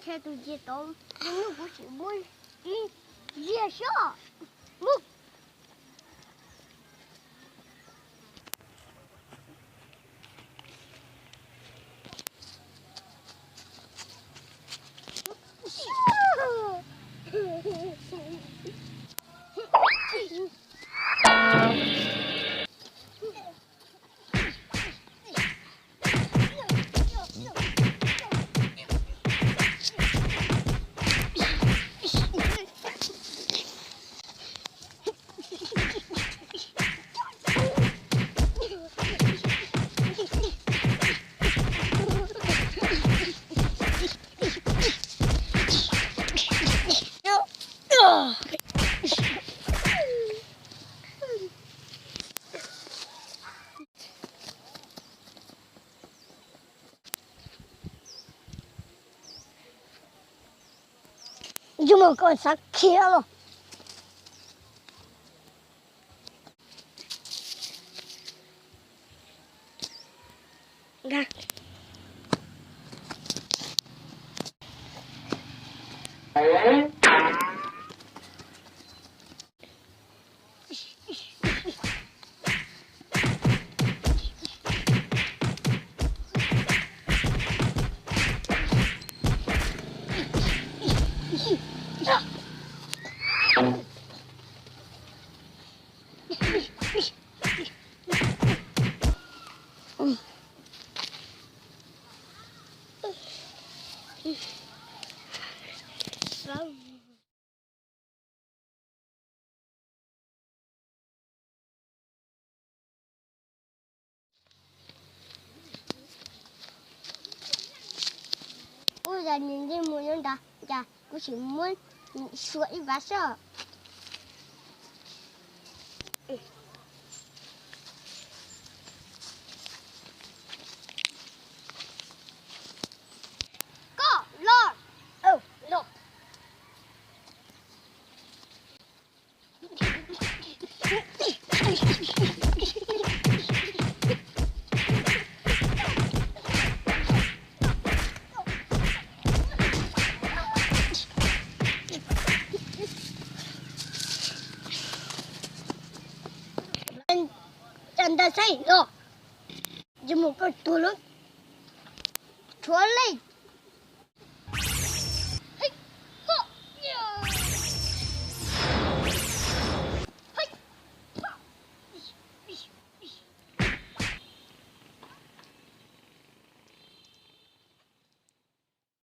Tshe tus ntses tod, ib hnub kuv tseem muab ib ziag soj. Mus. Yus mus kom xav khiav los. Ua cas nws ntsej muag zoo ntawd, cas kuv tseem muab suav ib vab soj. Koj los. Los. Cas ntawd xeeb los, yus mus koj tuag lawm. Tshuav leej